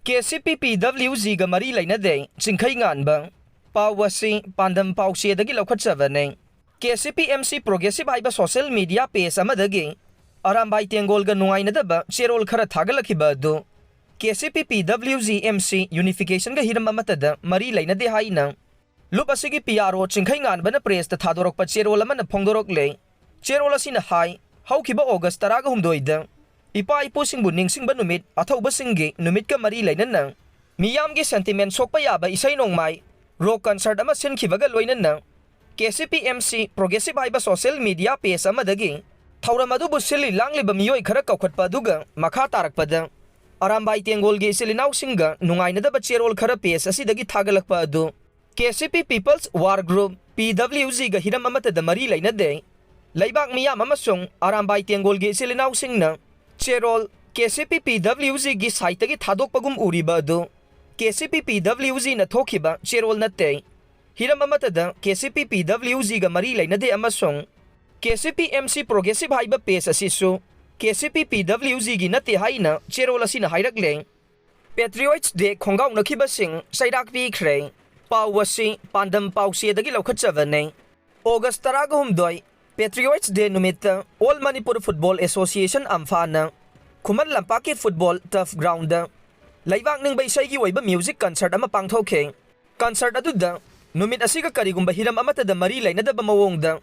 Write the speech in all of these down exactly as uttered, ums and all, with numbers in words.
ꯀꯦ C ꯄꯤ ꯄꯤ W ꯖꯤꯒ ꯃꯔꯤ ꯂꯩꯅꯗꯦ, ꯆꯤꯡꯈꯩ ꯉꯥꯟꯕ꯫ ꯄꯥꯎ ꯑꯁꯤ ꯄꯥꯟꯗꯝ ꯄꯥꯎꯆꯦꯗꯒꯤ ꯂꯧꯈꯠꯆꯕꯅꯤ꯫ K C P M C Progressive ꯍꯥꯏꯕ social media page ꯑꯃꯗꯒꯤ ꯑꯔꯥꯝꯕꯥꯏ ꯇꯦꯡꯒꯣꯜꯒ ꯅꯨꯡꯉꯥꯏꯅꯗꯕ ꯆꯦꯔꯣꯜ ꯈꯔ ꯊꯥꯒꯠꯂꯛꯈꯤꯕ ꯑꯗꯨ ꯀꯦ ꯁꯤ ꯄꯤ ꯄꯤ ꯗꯕ꯭ꯂꯤꯎ ꯖꯤ ꯑꯦꯝ ꯁꯤ unificationꯒ ꯍꯤꯔꯝ ꯑꯃꯠꯇꯗ ꯃꯔꯤ ꯂꯩꯅꯗꯦ ꯍꯥꯏꯅ ꯂꯨꯞ ꯑꯁꯤꯒꯤ ꯄꯤ ꯑꯥꯔ ꯑꯣ ꯆꯤꯡꯈꯩ ꯉꯥꯟꯕꯅ pressꯇ ꯊꯥꯗꯣꯔꯛꯄ ꯆꯦꯔꯣꯜ ꯑꯃꯅ ꯐꯣꯡꯗꯣꯔꯛꯂꯦ꯫ ꯆꯦꯔꯣꯜ ꯑꯁꯤꯅ ꯍꯥꯏ, ꯍꯧꯈꯤꯕ August ꯇꯔꯥꯒ ꯍꯨꯝꯗꯣꯏꯗ ꯏꯄꯥ ꯏꯄꯨꯁꯤꯡꯕꯨ ꯅꯤꯡꯁꯤꯡꯕ ꯅꯨꯃꯤꯠ, ꯑꯊꯧꯕꯁꯤꯡꯒꯤ ꯅꯨꯃꯤꯠꯀ ꯃꯔꯤ ꯂꯩꯅꯅ ꯃꯤꯌꯥꯝꯒꯤ sentiment ꯁꯣꯛꯄ ꯌꯥꯕ ꯏꯁꯩ ꯅꯣꯡꯃꯥꯏ, rock concert ꯑꯃ ꯁꯤꯟꯈꯤꯕꯒ ꯂꯣꯏꯅꯅ ꯀꯦ C P M C Progressive ꯍꯥꯏꯕ social media page ꯑꯃꯗꯒꯤ ꯊꯧꯔꯝ ꯑꯗꯨꯕꯨ ꯁꯤꯜꯂꯤ ꯂꯥꯡꯂꯤꯕ ꯃꯤꯑꯣꯏ ꯈꯔ ꯀꯧꯈꯠꯄ ꯑꯗꯨꯒ ꯃꯈꯥ ꯇꯥꯔꯛꯄꯗ ꯑꯔꯥꯝꯕꯥꯏ ꯇꯦꯡꯒꯣꯜꯒꯤ ꯏꯆꯤꯜ ꯏꯅꯥꯎꯁꯤꯡꯒ ꯅꯨꯡꯉꯥꯏꯅꯗꯕ ꯆꯦꯔꯣꯜ ꯈꯔ page ꯑꯁꯤꯗꯒꯤ ꯊꯥꯒꯠꯂꯛꯄ ꯑꯗꯨ ꯀꯦ ꯁꯤ ꯄꯤ People's War Group, ꯄꯤ ꯗꯕ꯭ꯂꯤꯎ ꯖꯤꯒ ꯍꯤꯔꯝ ꯑꯃꯠꯇꯗ ꯃꯔꯤ ꯂꯩꯅꯗꯦ꯫ ꯂꯩꯕꯥꯛ ꯃꯤꯌꯥꯝ ꯑꯃꯁꯨꯡ ꯑꯔꯥꯝꯕꯥꯏ ꯇꯦꯡꯒꯣꯜꯒꯤ ꯏꯆꯤꯜ ꯏꯅꯥꯎꯁꯤꯡꯅ ꯆꯦꯔꯣꯜ ꯀꯦ ꯁꯤ ꯄꯤ ꯄꯤ ꯗꯕ꯭ꯂꯤꯎ ꯖꯤꯒꯤ siteꯇꯒꯤ ꯊꯥꯗꯣꯛꯄꯒꯨꯝ ꯎꯔꯤꯕ ꯑꯗꯨ ꯀꯦ ꯁꯤ ꯄꯤ ꯄꯤ ꯗꯕ꯭ꯂꯤꯎ ꯖꯤꯅ ꯊꯣꯛꯈꯤꯕ ꯆꯦꯔꯣꯜ ꯅꯠꯇꯦ꯫ ꯍꯤꯔꯝ ꯑꯃꯠꯇꯗ ꯀꯦ ꯁꯤ ꯄꯤ ꯄꯤ ꯗꯕ꯭ꯂꯤꯎ ꯖꯤꯒ ꯃꯔꯤ ꯂꯩꯅꯗꯦ ꯑꯃꯁꯨꯡ ꯀꯦ C P M C Progressive ꯍꯥꯏꯕ page ꯑꯁꯤꯁꯨ ꯀꯦ ꯁꯤ ꯄꯤ ꯄꯤ ꯗꯕ꯭ꯂꯤꯎ ꯖꯤꯒꯤ ꯅꯠꯇꯦ ꯍꯥꯏꯅ ꯆꯦꯔꯣꯜ ꯑꯁꯤꯅ ꯍꯥꯏꯔꯛꯂꯦ꯫ Patriots Day ꯈꯣꯡꯒꯥꯎꯅꯈꯤꯕꯁꯤꯡ ꯆꯩꯔꯥꯛ ꯄꯤꯈ꯭ꯔꯦ꯫ ꯄꯥꯎ ꯑꯁꯤ ꯄꯥꯟꯗꯝ ꯄꯥꯎꯆꯦꯗꯒꯤ ꯂꯧꯈꯠꯆꯕꯅꯤ꯫ August ꯇꯔꯥꯒ ꯍꯨꯝꯗꯣꯏ, Patriots Day ꯅꯨꯃꯤꯠꯇ All Manipur Football Association, ꯑꯝꯐꯥꯅ ꯈꯨꯃꯟ ꯂꯝꯄꯥꯛꯀꯤ football turf groundꯗ ꯂꯩꯕꯥꯛ ꯅꯤꯡꯕ ꯏꯁꯩꯒꯤ ꯑꯣꯏꯕ music concert ꯑꯃ ꯄꯥꯡꯊꯣꯛꯈꯤ꯫ Concert ꯑꯗꯨꯗ ꯅꯨꯃꯤꯠ ꯑꯁꯤꯒ ꯀꯔꯤꯒꯨꯝꯕ ꯍꯤꯔꯝ ꯑꯃꯠꯇꯗ ꯃꯔꯤ ꯂꯩꯅꯗꯕ ꯃꯑꯣꯡꯗ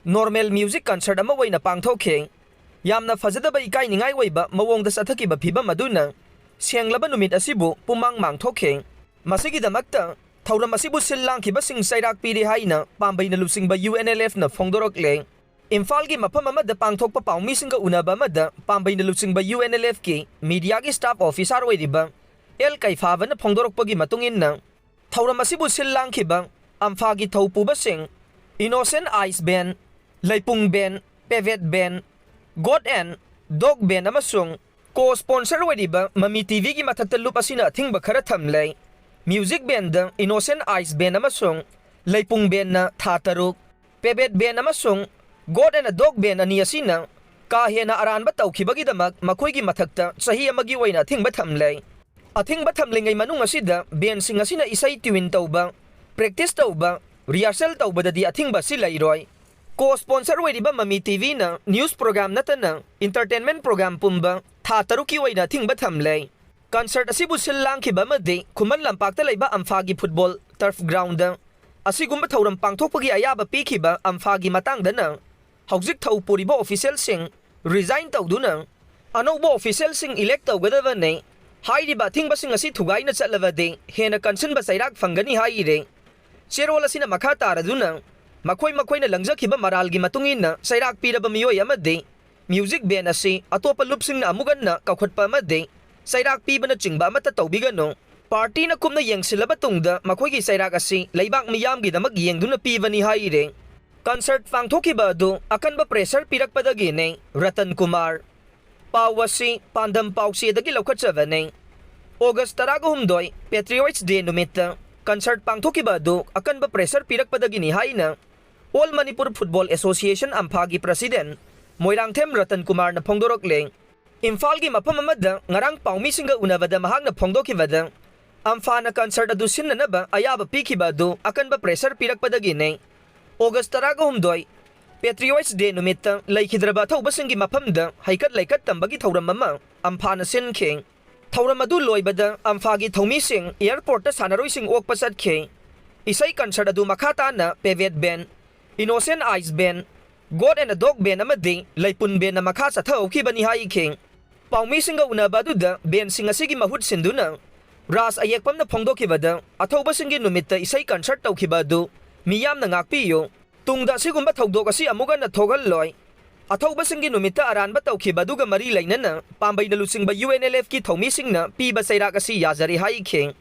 normal music concert ꯑꯃ ꯑꯣꯏꯅ ꯄꯥꯡꯊꯣꯛꯈꯤ꯫ ꯌꯥꯝꯅ ꯐꯖꯗꯕ, ꯏꯀꯥꯏꯅꯤꯡꯉꯥꯏ ꯑꯣꯏꯕ ꯃꯑꯣꯡꯗ ꯆꯠꯊꯈꯤꯕ ꯐꯤꯚꯝ ꯑꯗꯨꯅ ꯁꯦꯡꯂꯕ ꯅꯨꯃꯤꯠ ꯑꯁꯤꯕꯨ ꯄꯨꯝꯃꯥꯡ ꯃꯥꯡꯊꯣꯛꯈꯤ꯫ ꯃꯁꯤꯒꯤꯗꯃꯛꯇ ꯊꯧꯔꯝ ꯑꯁꯤꯕꯨ ꯁꯤꯜ ꯂꯥꯡꯈꯤꯕꯁꯤꯡ ꯆꯩꯔꯥꯛ ꯄꯤꯔꯦ ꯍꯥꯏꯅ ꯄꯥꯝꯕꯩꯅ ꯂꯨꯆꯤꯡꯕ ꯌꯨ ꯑꯦꯟ ꯑꯦꯜ ꯑꯦꯐꯅ ꯐꯣꯡꯗꯣꯔꯛꯂꯦ꯫ ꯏꯝꯐꯥꯜꯒꯤ ꯃꯐꯝ ꯑꯃꯗ ꯄꯥꯡꯊꯣꯛꯄ ꯄꯥꯎꯃꯤꯁꯤꯡꯒ ꯎꯅꯕ ꯑꯃꯗ ꯄꯥꯝꯕꯩꯅ ꯂꯨꯆꯤꯡꯕ ꯌꯨ ꯑꯦꯟ ꯑꯦꯜ ꯑꯦꯐꯀꯤ mediaꯒꯤ staff officer ꯑꯣꯏꯔꯤꯕ ꯑꯦꯜ ꯀꯩꯐꯥꯕꯅ ꯐꯣꯡꯗꯣꯔꯛꯄꯒꯤ ꯃꯇꯨꯡ ꯏꯟꯅ, ꯊꯧꯔꯝ ꯑꯁꯤꯕꯨ ꯁꯤꯜ ꯂꯥꯡꯈꯤꯕ ꯑꯝꯐꯥꯒꯤ ꯊꯧꯄꯨꯕꯁꯤꯡ Innocent Ice Band, ꯂꯩꯄꯨꯡ Band, Pebet Band, Goat and Dog Band ꯑꯃꯁꯨꯡ co-sponsor ꯑꯣꯏꯔꯤꯕ ꯃꯃꯤ ꯇꯤ ꯚꯤꯒꯤ ꯃꯊꯛꯇ ꯂꯨꯞ ꯑꯁꯤꯅ ꯑꯊꯤꯡꯕ ꯈꯔ ꯊꯝꯂꯦ꯫ Music bandꯗ Innocent Ice Band ꯑꯃꯁꯨꯡ ꯂꯩꯄꯨꯡ Bandꯅ ꯊꯥ ꯇꯔꯨꯛ, Pebet Band ꯑꯃꯁꯨꯡ Goat and Dog Band ꯑꯅꯤ ꯑꯁꯤꯅ ꯀꯥ ꯍꯦꯟꯅ ꯑꯔꯥꯟꯕ ꯇꯧꯈꯤꯕꯒꯤꯗꯃꯛ ꯃꯈꯣꯏꯒꯤ ꯃꯊꯛꯇ ꯆꯍꯤ ꯑꯃꯒꯤ ꯑꯣꯏꯅ ꯑꯊꯤꯡꯕ ꯊꯝꯂꯦ꯫ ꯑꯊꯤꯡꯕ ꯊꯝꯂꯤꯉꯩ ꯃꯅꯨꯡ ꯑꯁꯤꯗ ꯕꯦꯟꯁꯤꯡ ꯑꯁꯤꯅ ꯏꯁꯩ ꯇ꯭ꯌꯨꯟ ꯇꯧꯕ, ꯄ꯭ꯔꯦꯛꯇꯤꯁ ꯇꯧꯕ, ꯔꯤꯍꯔꯁꯦꯜ ꯇꯧꯕꯗꯗꯤ ꯑꯊꯤꯡꯕ ꯑꯁꯤ ꯂꯩꯔꯣꯏ꯫ ꯀꯣ ꯁ꯭ꯄꯣꯟꯁꯔ ꯑꯣꯏꯔꯤꯕ ꯃꯃꯤ ꯇꯤꯚꯤꯅ ꯅ꯭ꯌꯨꯁ ꯄ꯭ꯔꯣꯒ꯭ꯔꯥꯝ ꯅꯠꯇꯅ ꯏꯟꯇꯔꯇꯦꯟꯃꯦꯟ ꯄ꯭ꯔꯣꯒ꯭ꯔꯥꯝ ꯄꯨꯝꯕ ꯊꯥ ꯇꯔꯨꯛꯀꯤ ꯑꯣꯏꯅ ꯑꯊꯤꯡꯕ ꯊꯝꯂꯦ꯫ ꯀꯟꯁꯔꯠ ꯑꯁꯤꯕꯨ ꯁꯤꯜ ꯂꯥꯡꯈꯤꯕ ꯑꯃꯗꯤ ꯈꯨꯃꯟ ꯂꯝꯄꯥꯛꯇ ꯂꯩꯕ ꯑꯝꯐꯥꯒꯤ ꯐꯨꯠꯕꯣꯜ ꯇꯔꯐ ꯒ꯭ꯔꯥꯎꯟꯗ ꯑꯁꯤꯒꯨꯝꯕ ꯊꯧꯔꯝ ꯄꯥꯡꯊꯣꯛꯄꯒꯤ ꯑꯌꯥꯕ ꯄꯤꯈꯤꯕ ꯑꯝꯐꯥꯒꯤ ꯃꯇꯥꯡꯗꯅ ꯍꯧꯖꯤꯛ ꯊꯧ ꯄꯨꯔꯤꯕ ꯑꯣꯐꯤꯁꯤꯌꯦꯜꯁꯤꯡ ꯔꯤꯖꯥꯏꯟ ꯇꯧꯗꯨꯅ ꯑꯅꯧꯕ ꯑꯣꯐꯤꯁꯤꯌꯦꯜꯁꯤꯡ ꯏꯂꯦꯛ ꯇꯧꯒꯗꯕꯅꯤ꯫ ꯍꯥꯏꯔꯤꯕ ꯑꯊꯤꯡꯕꯁꯤꯡ ꯑꯁꯤ ꯊꯨꯒꯥꯏꯅ ꯆꯠꯂꯕꯗꯤ ꯍꯦꯟꯅ ꯀꯟꯁꯤꯟꯕ ꯆꯩꯔꯥꯛ ꯐꯪꯒꯅꯤ ꯍꯥꯏꯔꯤ꯫ ꯆꯦꯔꯣꯜ ꯑꯁꯤꯅ ꯃꯈꯥ ꯇꯥꯔꯗꯨꯅ ꯃꯈꯣꯏ ꯃꯈꯣꯏꯅ ꯂꯪꯖꯈꯤꯕ ꯃꯔꯥꯜꯒꯤ ꯃꯇꯨꯡ ꯏꯟꯅ ꯆꯩꯔꯥꯛ ꯄꯤꯔꯕ ꯃꯤꯑꯣꯏ ꯑꯃꯗꯤ ꯃ꯭ꯌꯨꯖꯤꯛ ꯕꯦꯟ ꯑꯁꯤ ꯑꯇꯣꯞꯄ ꯂꯨꯞꯁꯤꯡꯅ ꯑꯃꯨꯛ ꯍꯟꯅ ꯀꯧꯈꯠꯄ ꯑꯃꯗꯤ ꯆꯩꯔꯥꯛ ꯄꯤꯕꯅꯆꯤꯡꯕ ꯑꯃꯠꯇ ꯇꯧꯕꯤꯒꯅꯨ꯫ ꯄꯥꯔꯇꯤꯅ ꯀꯨꯞꯅ ꯌꯦꯡꯁꯤꯜꯂꯕ ꯇꯨꯡꯗ ꯃꯈꯣꯏꯒꯤ ꯆꯩꯔꯥꯛ ꯑꯁꯤ ꯂꯩꯕꯥꯛ ꯃꯤꯌꯥꯝꯒꯤꯗꯃꯛ ꯌꯦꯡꯗꯨꯅ ꯄꯤꯕꯅꯤ ꯍꯥꯏꯔꯤ꯫ ꯀꯟꯁꯔꯠ ꯄꯥꯡꯊꯣꯛꯈꯤꯕ ꯑꯗꯨ ꯑꯀꯟꯕ ꯄ꯭ꯔꯦꯁꯔ ꯄꯤꯔꯛꯄꯗꯒꯤꯅꯤ꯫ ꯔꯇꯟ ꯀꯨꯃꯥꯔ꯫ ꯄꯥꯎ ꯑꯁꯤ ꯄꯥꯟꯗꯝ ꯄꯥꯎꯆꯦꯗꯒꯤ ꯂꯧꯈꯠꯆꯕꯅꯤ꯫ ꯑꯣꯒꯁ ꯇꯔꯥꯒ ꯍꯨꯝꯗꯣꯏ, Patriots Day ꯅꯨꯃꯤꯠꯇ ꯀꯟꯁꯔꯠ ꯄꯥꯡꯊꯣꯛꯈꯤꯕ ꯑꯗꯨ ꯑꯀꯟꯕ ꯄ꯭ꯔꯦꯁꯔ ꯄꯤꯔꯛꯄꯗꯒꯤꯅꯤ ꯍꯥꯏꯅ All Manipur Football Association ꯑꯝꯐꯥꯒꯤ ꯄ꯭ꯔꯁꯤꯗꯦꯟ ꯃꯣꯏꯔꯥꯡꯊꯦꯝ ꯔꯇꯟ ꯀꯨꯃꯥꯔꯅ ꯐꯣꯡꯗꯣꯔꯛꯂꯦ꯫ ꯏꯝꯐꯥꯜꯒꯤ ꯃꯐꯝ ꯑꯃꯗ ꯉꯔꯥꯡ ꯄꯥꯎꯃꯤꯁꯤꯡꯒ ꯎꯅꯕꯗ ꯃꯍꯥꯛꯅ ꯐꯣꯡꯗꯣꯛꯈꯤꯕꯗ, ꯑꯝꯐꯥꯅ ꯀꯟꯁꯔꯠ ꯑꯗꯨ ꯁꯤꯟꯅꯅꯕ ꯑꯌꯥꯕ ꯄꯤꯈꯤꯕ ꯑꯗꯨ ꯑꯀꯟꯕ ꯄ꯭ꯔꯦꯁꯔ ꯄꯤꯔꯛꯄꯗꯒꯤꯅꯤ꯫ ꯑꯣꯒꯁ ꯇꯔꯥꯒ ꯍꯨꯝꯗꯣꯏ, Patriots Day ꯅꯨꯃꯤꯠꯇ ꯂꯩꯈꯤꯗ꯭ꯔꯕ ꯑꯊꯧꯕꯁꯤꯡꯒꯤ ꯃꯐꯝꯗ ꯍꯩꯀꯠ ꯂꯩꯀꯠ ꯇꯝꯕꯒꯤ ꯊꯧꯔꯝ ꯑꯃ ꯑꯝꯐꯥꯅ ꯁꯤꯟꯈꯤ꯫ ꯊꯧꯔꯝ ꯑꯗꯨ ꯂꯣꯏꯕꯗ ꯑꯝꯐꯥꯒꯤ ꯊꯧꯃꯤꯁꯤꯡ ꯑꯦꯌꯔꯄꯣꯔꯠꯇ ꯁꯥꯟꯅꯔꯣꯏꯁꯤꯡ ꯑꯣꯛꯄ ꯆꯠꯈꯤ꯫ ꯏꯁꯩ ꯀꯟꯁꯔꯠ ꯑꯗꯨ ꯃꯈꯥ ꯇꯥꯅ ꯄꯦꯚꯦꯠ band, innocent ice band, god and dog band ꯑꯃꯗꯤ ꯂꯩꯄꯨꯟ ꯕꯦꯟꯅ ꯃꯈꯥ ꯆꯠꯊꯍꯧꯈꯤꯕꯅꯤ ꯍꯥꯏꯈꯤ꯫ ꯄꯥꯎꯃꯤꯁꯤꯡꯒ ꯎꯅꯕ ꯑꯗꯨꯗ ꯕꯦꯟꯁꯤꯡ ꯑꯁꯤꯒꯤ ꯃꯍꯨꯠ ꯁꯤꯟꯗꯨꯅ ꯔꯥꯖ ꯑꯌꯦꯛꯄꯝꯅ ꯐꯣꯡꯗꯣꯛꯈꯤꯕꯗ, ꯑꯊꯧꯕꯁꯤꯡꯒꯤ ꯅꯨꯃꯤꯠꯇ ꯏꯁꯩ ꯀꯟꯁꯔꯠ ꯇꯧꯈꯤꯕ ꯑꯗꯨ ꯃꯤꯌꯥꯝꯅ ꯉꯥꯛꯄꯤꯌꯨ꯫ ꯇꯨꯡꯗ ꯑꯁꯤꯒꯨꯝꯕ ꯊꯧꯗꯣꯛ ꯑꯁꯤ ꯑꯃꯨꯛ ꯍꯟꯅ ꯊꯣꯛꯍꯜꯂꯣꯏ꯫ ꯑꯊꯧꯕꯁꯤꯡꯒꯤ ꯅꯨꯃꯤꯠꯇ ꯑꯔꯥꯟꯕ ꯇꯧꯈꯤꯕ ꯑꯗꯨꯒ ꯃꯔꯤ ꯂꯩꯅꯅ ꯄꯥꯝꯕꯩꯅ ꯂꯨꯆꯤꯡꯕ ꯌꯨ ꯑꯦꯟ ꯑꯦꯜ ꯑꯦꯐꯀꯤ ꯊꯧꯃꯤꯁꯤꯡꯅ ꯄꯤꯕ ꯆꯩꯔꯥꯛ ꯑꯁꯤ ꯌꯥꯖꯔꯦ ꯍꯥꯏꯈꯤ꯫